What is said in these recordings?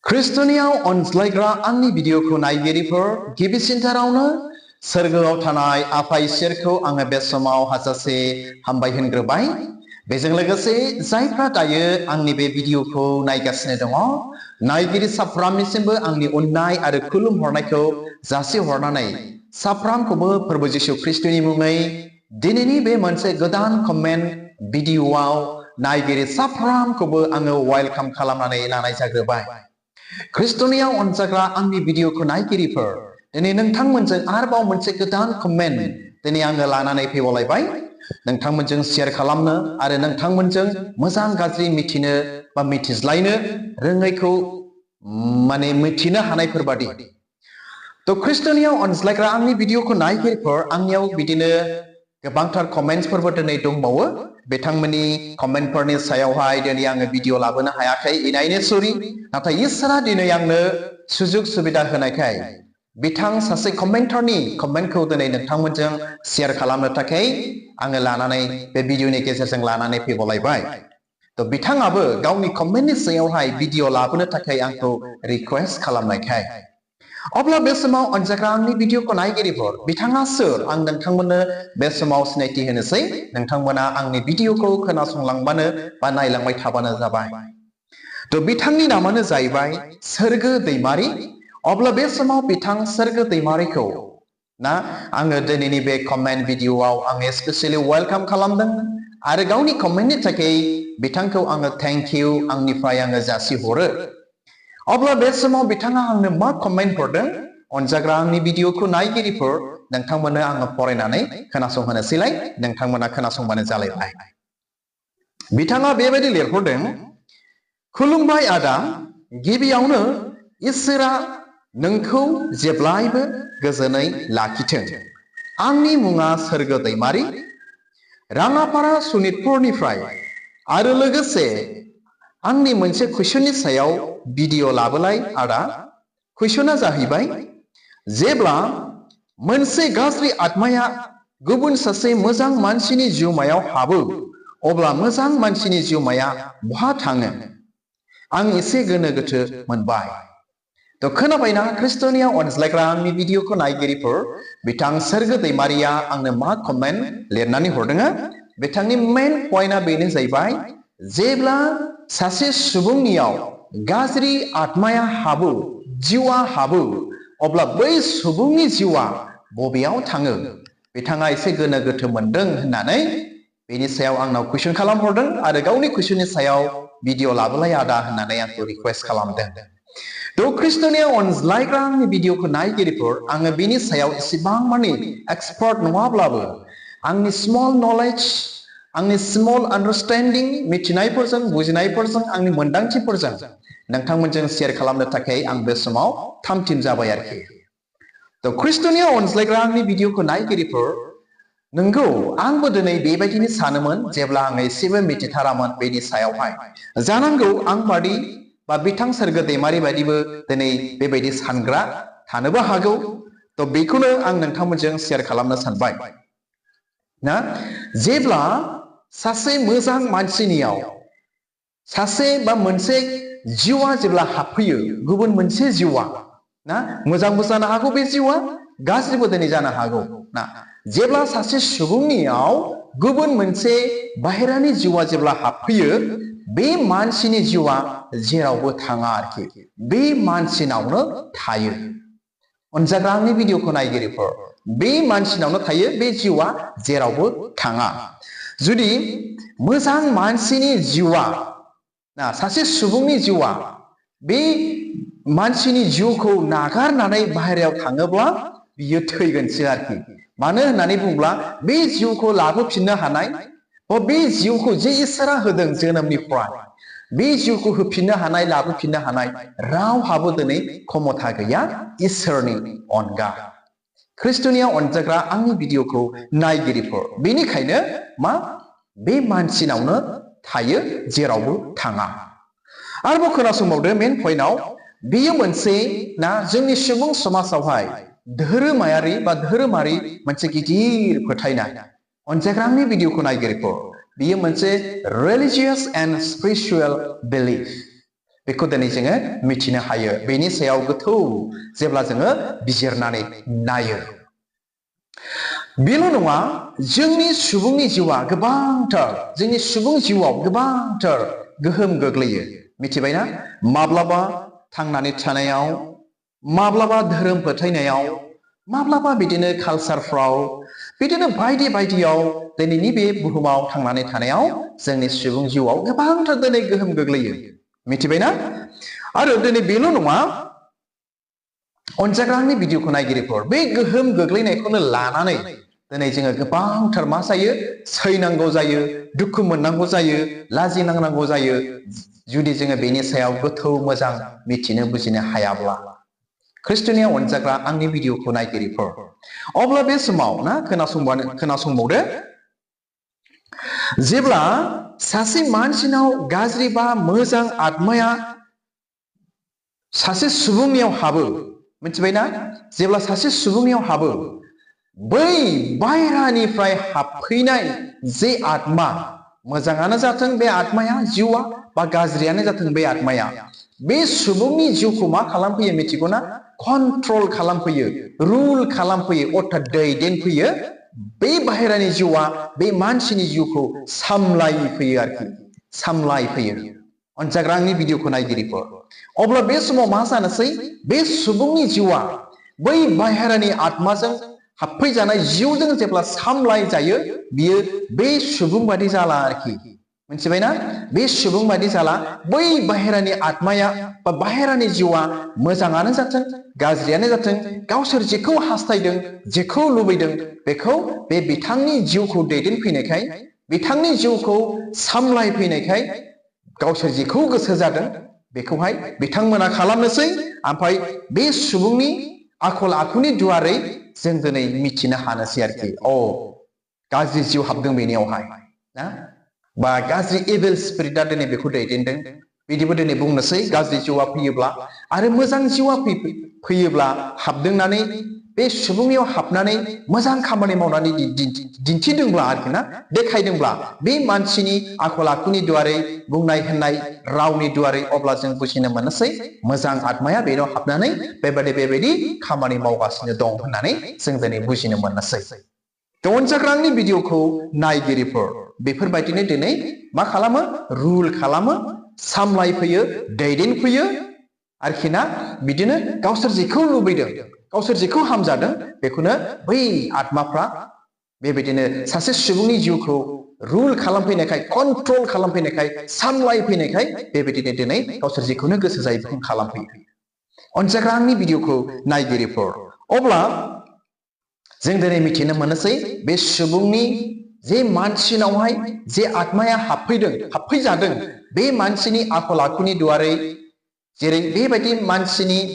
ख्रिस्टनियाव अनज्लायग्रा आंनि भिडिअखौ नायगिरिफोर गिबिसिनथारावनो सोरगोआव थानाय आफा इसोरखौ आङो बे समाव हाजासे हामबाय होनग्रोबाय। बेजों लोगोसे जायफ्रा दायो आंनि बे भिडिअखौ नायगासिनो दङ, नायगिरि साफ्रामनिसिमबो आंनि अननाय आरो खुलुमहरनायखौ जासिहरनानै साफ्रामखौबो फोरबो जिसु ख्रिस्टनि मुङै दिनैनि बे मोनसे गोदान कमेन्ट भिडिअआव नायगिरि साफ्रामखौबो आङो वेलकाम खालामनानै लानाय जाग्रोबाय। ख्रिस्टनियाव अनजाग्रा आंनि भिडिअखौ नायगिरिफोर, दिनै नोंथांमोनजों आरोबाव मोनसे गोदान कमेन्ट दिनै आङो लानानै फैबावलायबाय। नोंथांमोनजों शेयार खालामनो आरो नोंथांमोनजों मोजां गाज्रि मिथिनो बा मिथिज्लायनो रोङैखौ मिथिनो हानायफोरबादि। तो ख्रिस्टनियाव अनज्लायग्रा आंनि भिडिअखौ नायगिरिफोर, आंनियाव बिदिनो गोबांथार कमेन्ट्सफोरबो दिनै दंबावो। बिथांमोननि कमेन्टफोरनि सायावहाय दिनै आङो भिडिअ लाबोनो हायाखै, इनायनो सरि। नाथाय इसोरा दिनै आंनो सुजुग सुबिदा होनायखाय बिथां सासे कमेन्टारनि कमेन्टखौ दिनै नोंथांमोनजों शेयार खालामनो थाखाय आङो लानानै बे भिडिअनि गेजेरजों लानानै फैबावलायबाय। तो बिथाङाबो गावनि कमेन्टनि सायावहाय भिडिअ लाबोनो थाखाय आंखौ रिक्वेस्ट खालामनायखाय, अब्ला बे समाव अनजाग्रा आंनि भिडिअखौ नायगिरिफोर, बिथाङा सोर आं नोंथांमोननो बे समाव सिनायथि होनोसै। नोंथांमोना आंनि भिडिअखौ खोनासंलांबानो बा नायलांबाय थाबानो जाबाय। तो बिथांनि नामानो जाहैबाय सोरगो दैमारि। अब्ला बे समाव बिथां सोरगो दैमारिखौ आङो दिनैनि बे कमेन्ट भिडिअआव आङो स्पेसियेलि वेलकाम खालामदों आरो गावनि कमेन्टनि थाखाय बिथांखौ आङो थेंक इउ आंनिफ्राय आङो जासिहरो। अब्ला बे समाव बिथाङा आंनो मा कमेन्ट हरदों, अनजाग्रा आंनि भिडिअखौ नायगिरिफोर, नोंथांमोननो आङो फरायनानै खोनासंहोनोसैलाय, नोंथांमोना खोनासंबानो जालायबाय। बिथाङा बेबायदि लिरहरदों, खुलुमबाय आदा, गिबियावनो इसोरा नोंखौ जेब्लायबो गोजोनै लाखिथों। आंनि मुङा सोरगो दैमारि, राङापारा सनितपुरनिफ्राय, आरो लोगोसे आंनि मोनसे कुइसननि सायाव भिडिअ लाबोलाय आदा। कुइसना जाहैबाय, जेब्ला मोनसे गाज्रि आत्माया गुबुन सासे मोजां मानसिनि जिउमायाव हाबो, अब्ला मोजां मानसिनि जिउमाया बहा थाङो? आं एसे गोनो गोथो मोनबाय। तो खोनाबायना ख्रिस्टनियाव अनज्लायग्रा आंनि भिडिअखौ नायगिरिफोर, बिथां सोरगो दैमारिया आंनो मा कमेन्ट लिरनानै हरदों। बिथांनि मेन पइन्टआ बेनो जाहैबाय, जेब्ला सासे सुबुंनियाव गाज्रि आत्माया हाबो, जिउआ हाबो, अब्ला बै सुबुंनि जिउआ बबेयाव थाङो? बिथाङा एसे गोनो गोथो मोनदों होननानै बेनि सायाव आंनाव कुइसन खालामहरदों आरो गावनि कुइसननि सायाव भिडिअ लाबोलाय आदा होननानै आंखौ रिक्वेस्ट खालामदों। तो ख्रिस्टनियाव अनज्लायग्रा आंनि भिडिअखौ नायगिरिफोर, आङो बेनि सायाव एसेबां मानि एक्सपार्ट नङाब्लाबो आंनि स्मल नलेज, आंनि स्मल आन्डारस्टेन्डिं, मिथिनायफोरजों बुजिनायफोरजों, आंनि मोन्दांथिफोरजों नोंथांमोनजों शेयार खालामनो थाखाय आं बे समाव थामथिम जाबाय आरोखि। तो ख्रिस्टनियाव अनज्लायग्रा आंनि भिडिअखौ नायगिरिफोर, नंगौ आंबो दिनै बेबायदिनो सानोमोन जेब्ला आङो एसेबो मिथिथारामोन बेनि सायावहाय। जानांगौ आं बादि बा बिथां सोरगो दैमारि बायदिबो दिनै बेबायदि सानग्रा थानोबो हागौ। तो बेखौनो आं नोंथांमोनजों शेयार खालामनो सानबाय। जेब्ला सासे मोजां मानसिनियाव सासे बा मोनसे जिउआ जेब्ला हाबफैयो, गुबुन मोनसे जिउआ मोजांबो जानो हागौ, बे जिउआ गाज्रिबो दिनै जानो हागौ। जेब्ला सासे सुबुंनियाव गुबुन मोनसे बाहेरानि जिउआ जेब्ला हाबफैयो, बे मानसिनि जिउआ जेरावबो थाङा आरोखि, बे मानसिनावनो थायो। अनजाग्रा आंनि भिडिअखौ नायगिरिफोर, बे मानसिनावनो थायो, बे जिउआ जेरावबो थाङा। जुदि मोजां मानसिनि जिउआ, सासे सुबुंनि जिउआ बे मानसिनि जिउखौ नागारनानै बाहेरायाव थाङोब्ला बियो थैगोनसो आरोखि। मानो होननानै बुङोब्ला बे जिउखौ लाबोफिननो हानाय, बे जिउखौ जे इसोरा होदों जोनोमनिफ्राय, बे जिउखौ होफिननो हानाय, लाबोफिननो हानाय रावहाबो दिनै क्षमता गैया इसोरनि अनगा। ख्रिस्टनियाव अनजाग्रा आंनि भिडिअखौ नायगिरिफोर, बेनिखायनो बे मानसिनावनो थायो, जेरावबो थाङा। आरोबाव खोनासंबावदो मेन पइन्टआव, बेयो मोनसे जोंनि सुबुं समाजावहाय धोरोमारि मोनसे गिदिर फोथायनाय। अनजाग्रा आंनि भिडिअखौ नायगिरिफोर, बेयो मोनसे रिलिजियास एन्ड स्पिरिचुएल बिलिफ। बेखौ दिनै जोङो मिथिनो हायो बेनि सायाव गोथौ जेब्ला जोङो बिजिरनानै नायो बेल' नङा जोंनि सुबुंनि जिउआ गोबांथार जोंनि सुबुं जिउआव गोबांथार गोहोम गोग्लैयो मिथिबायना माब्लाबा थांनानै थानायाव माब्लाबा धोरोम फोथायनायाव माब्लाबा बिदिनो कालचारफ्राव बिदिनो बायदि बायदियाव दिनैनि बे बुहुमाव थांनानै थानायाव जोंनि सुबुं जिउआव गोबांथार दिनै गोहोम गोग्लैयो मिथिबायना आरो दिनै बेल' नङा अनजाग्रानि भिडिअखौ नायगिरिफोर बे गोहोम गोग्लैनायखौनो लानानै दिनै जोङो गोबांथार मा जायो सैनांगौ जायो दुखु मोननांगौ जायो लाजिनांनांगौ जायो जुदि जोङो बेनि सायाव गोथौ मोजां मिथिनो बुजिनो हायाब्ला ख्रिस्ट'नि अनजाग्रा आंनि भिडिअखौ नायगिरिफोर अब्ला बे समाव ना खोनासंबावदो जेब्ला सासे मानसिनाव गाज्रि बा मोजां आत्माया सासे सुबुंनियाव हाबो मिथिबायना जेब्ला सासे सुबुंनियाव हाबो बै बायरानिफ्राय हाबफैनाय जे आत्मा मोजाङानो जाथों बे आत्माया जिउआ बा गाज्रियानो जाथों बे आत्माया बे सुबुंनि जिउखौ मा खालामफैयो मिथिगौना कन्ट्रल खालामफैयो रुल खालामफैयो अर्थात दैदेनफैयो बे बाहेरानि जिउआ बे मानसिनि जिउखौ सामलायफैयो आरोखि सामलायफैयो अनजाग्रा आंनि भिडिअखौ नायगिरिफोर अब्ला बे समाव मा जानोसै बे सुबुंनि जिउआ बै बाहेरानि आत्माजों हाबफैजानाय जिउजों जेब्ला सामलाय जायो बियो बे सुबुं बादि जाला आरोखि मिथिबायना बे सुबुं बादि जाला बै बाहेरानि आत्माया बा बाहेरानि जिउआ मोजाङानो जाथों गाज्रियानो जाथों गावसोर जेखौ हास्थायदों जेखौ लुबैदों बेखौ बे बिथांनि जिउखौ दैदेनफैनायखाय बिथांनि जिउखौ सामलायफैनायखाय गावसोर जेखौ गोसो जादों बेखौहाय बिथांमोना खालामनोसै ओमफ्राय बे सुबुंनि आखल आखुनि दुवारै जों दिनै मिथिनो हानोसै आरोखि गाज्रि जिउ हाबदों बेनियावहाय ना बा गाज्रि एभिल स्पिरिटआ दिनै बेखौ दैदेनदों बिदिबो दिनै बुंनोसै गाज्रि जिउआ फैयोब्ला आरो मोजां जिउआ फैयोब्ला हाबदोंनानै बे सुबुंनियाव हाबनानै मोजां खामानि मावनानै दिन्थिदोंब्ला आरोखि ना देखायदोंब्ला बे मानसिनि आखल आखुनि दुवारै बुंनाय होननाय रावनि दुवारै अब्ला जों बुजिनो मोननोसै मोजां आत्माया बेनाव हाबनानै बेबायदि खामानि मावगासिनो दं होननानै जों दिनै बुजिनो मोननोसै अनजाग्रानि भिडिअखौ नायगिरिफोर बेफोरबायदिनो दिनै मा खालामो रुल खालामो सामलायफैयो दैदेनफैयो आरोखि ना बिदिनो गावसोर जेखौ लुबैदों गावसोर जेखौ हामजादों बेखौनो बै आत्माफ्रा बेबायदिनो सासे सुबुंनि जिउखौ रुल खालामफैनायखाय कन्ट्रल खालामफैनायखाय सामलायफैनायखाय बेबायदिनो दिनै गावसोर जेखौनो गोसो जायो बेखौनो खालामफैयो अनजाग्रा आंनि भिडिअखौ नायगिरिफोर अब्ला जों दिनै मिथिनो मोनोसै बे सुबुंनि जे मानसिनावहाय जे आत्माया हाबफैजादों बे मानसिनि आखल आखुनि दुवारै जेरै बेबायदि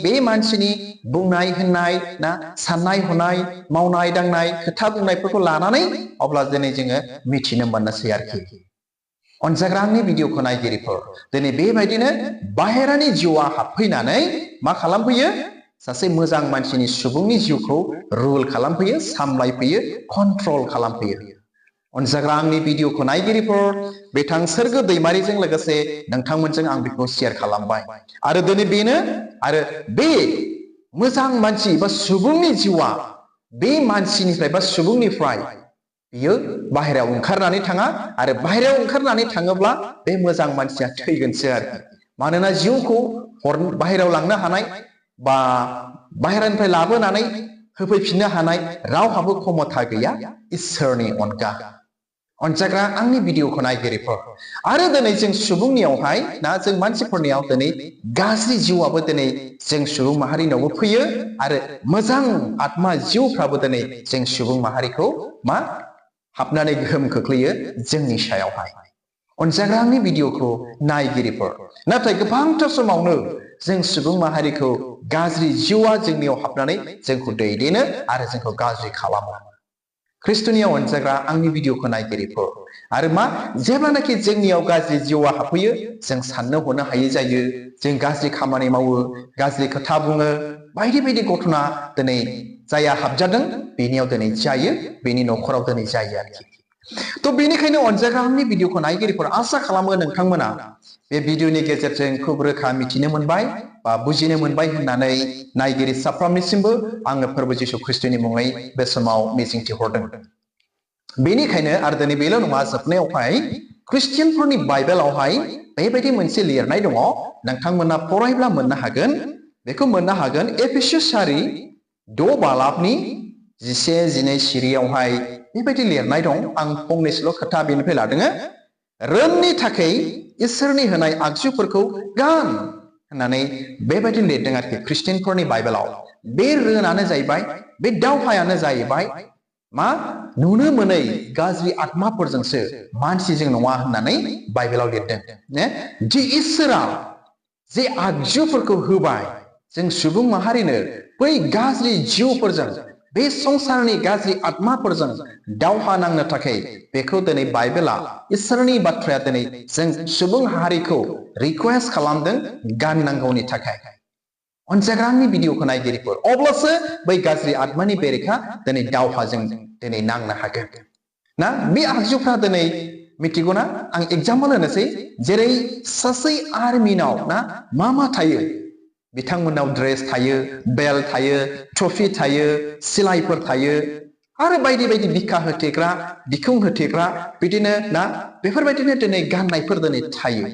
बे मानसिनि बुंनाय होननाय ना साननाय हनाय मावनाय दांनाय खोथा बुंनायफोरखौ लानानै अब्ला दिनै जोङो मिथिनो मोननोसै आरोखि अनजाग्रा आंनि भिडिअखौ नायगिरिफोर दिनै बेबायदिनो बाहेरानि जिउआ हाबफैनानै मा खालामफैयो सासे मोजां मानसिनि सुबुंनि जिउखौ रुल खालामफैयो सामलायफैयो कन्ट्रल खालामफैयो अनजाग्रा आंनि भिडिअखौ नायगिरिफोर बिथां सोरगो दैमारिजों लोगोसे नोंथांमोनजों आं बेखौ शेयार खालामबाय आरो दिनै बेनो आरो बे मोजां मानसि बा सुबुंनि जिउआ बे मानसिनिफ्राय बा सुबुंनिफ्राय बियो बाहेरायाव ओंखारनानै थाङा आरो बाहेरायाव ओंखारनानै थाङोब्ला बे मोजां मानसिया थैगोनसो आरोखि मानोना जिउखौ बाहेरायाव लांनो हानाय बा बाहेरानिफ्राय लाबोनानै होफैफिननो हानाय रावहाबो क्षमता गैया इसोरनि अनगा अनजाग्रा आंनि भिडिअखौ नायगिरिफोर आरो दिनै जों सुबुंनियावहाय ना जों मानसिफोरनियाव दिनै गाज्रि जिउआबो दिनै जों सुबुं माहारिनावबो फैयो आरो मोजां आत्मा जिउफ्राबो दिनै जों सुबुं माहारिखौ मा हाबनानै गोहोम खोख्लैयो जोंनि सायावहाय अनजाग्रा आंनि भिडिअखौ नायगिरिफोर नाथाय गोबांथार समावनो जों सुबुं माहारिखौ गाज्रि जिउआ जोंनियाव हाबनानै जोंखौ दैदेनो आरो जोंखौ गाज्रि खालामो ख्रिस्ट'नि अनजाग्रा आंनि भिडिअखौ नायगिरिफोर आरो मा जेब्लानाखि जोंनियाव गाज्रि जिउआ हाबफैयो जों साननो हनो हायै जायो जों गाज्रि खामानि मावो गाज्रि खोथा बुङो बायदि बायदि घटना दिनै जाया हाबजादों बेनियाव दिनै जायो बेनि न'खराव दिनै जायो आरोखि थ' बेनिखायनो अनजाग्रा आंनि भिडिअखौ नायगिरिफोर आसा खालामो नोंथांमोना बे भिडिअनि गेजेरजों खूब रोखा मिथिनो मोनबाय बा बुजिनो मोनबाय होननानै नायगिरि साफ्रोमनिसिमबो आङो फोरबो जिसु ख्रिस्टनि मुङै बे समाव मिजिंथिहरदों। बेनिखायनो आरो दिनै बेल' नङा, जोबनायावहाय ख्रिस्टियानफोरनि बाइबेलावहाय बेबायदि मोनसे लिरनाय दङ, नोंथांमोना फरायब्ला मोननो हागोन। बेखौ मोननो हागोन एफिसियारि 6 बालाबनि 11-12 सिरियावहाय बेबायदि लिरनाय दं। आं फंनैसोल' खोथा बेनिफ्राय लादों। रोननि थाखाय इसोरनि होनाय आगजुफोरखौ गान होननानै बेबायदि लिरदों आरोखि ख्रिस्टियानफोरनि बाइबेलाव। बे रोनानो जाहैबाय, बे दावहायानो जाहैबाय मा नुनो मोनै गाज्रि आत्माफोरजोंसो, मानसिजों नङा होननानै बाइबेलाव लिरदों। दि इसोरा जे आगजुफोरखौ होबाय जों सुबुं माहारिनो बै गाज्रि जिउफोरजों, बे संसारनि गाज्रि आत्माफोरजों दावहा नांनो थाखाय, बेखौ दिनै बाइबेला, इसोरनि बाथ्राया दिनै जों सुबुं हारिखौ रिक्वेस्ट खालामदों गाननांगौनि थाखाय। अनजाग्रा आंनि भिडिअखौ नायगिरिफोर, अब्लासो बै गाज्रि आत्मानि बेरेखा दिनै दावहाजों दिनै नांनो हागोन ना। बे आगजुफ्रा दिनै मिथिगौ ना, आं एग्जाम्पल होनोसै। जेरै सासे आर्मिनाव ना मा थायो, बिथांमोनाव ड्रेस थायो, बेल्ट थायो, ट्रफि थायो, सिलाइफोर थायो, आरो बायदि बायदि बिखा होथेग्रा, बिखुं होथेग्रा, बिदिनो ना बेफोरबायदिनो दिनै गाननायफोर दिनै थायो।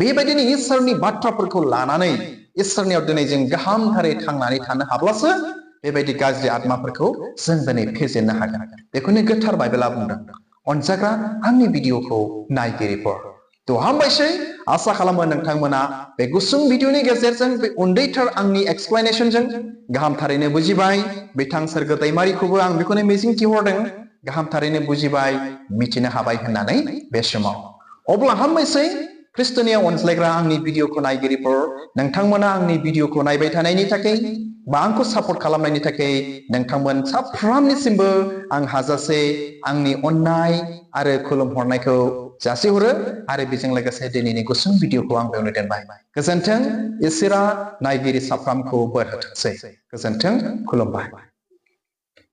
बेबायदिनो इसोरनि बाथ्राफोरखौ लानानै इसोरनियाव दिनै जों गाहामथारै थांनानै थानो हाब्लासो बेबायदि गाज्रि आत्माफोरखौ जों दिनै फेजेननो हागोन। बेखौनो गोथार बाइबेला बुंदों। अनजाग्रा आंनि भिडिअखौ नायगिरिफोर, थ' हामबायसै। आसा खालामो नोंथांमोना बे गुसुं भिडिअनि गेजेरजों, बे उन्दैथार आंनि एक्सप्लेनेशनजों गाहामथारैनो बुजिबाय। बिथां सोरगो दैमारिखौबो आं बेखौनो मिजिंथिहरदों, गाहामथारैनो बुजिबाय, मिथिनो हाबाय होननानै बे समाव। अब्ला हामबायसै ख्रिस्टनियाव अनज्लायग्रा आंनि भिडिअखौ नायगिरिफोर, नोंथांमोना आंनि भिडिअखौ नायबाय थानायनि थाखाय बा आंखौ सापर्ट खालामनायनि थाखाय नोंथांमोन साफ्रोमनिसिमबो आं हाजासे आंनि अननाय आरो खुलुमहरनायखौ जासिहरो। आरो बेजों लोगोसे दिनैनि गुसुं भिडिअखौ आं बेयावनो दोनबाय। गोजोन्थों। इसोरा नायगिरि साफ्रोमखौ बोर होथोंसै। गोजोन्थों। खुलुमबाय।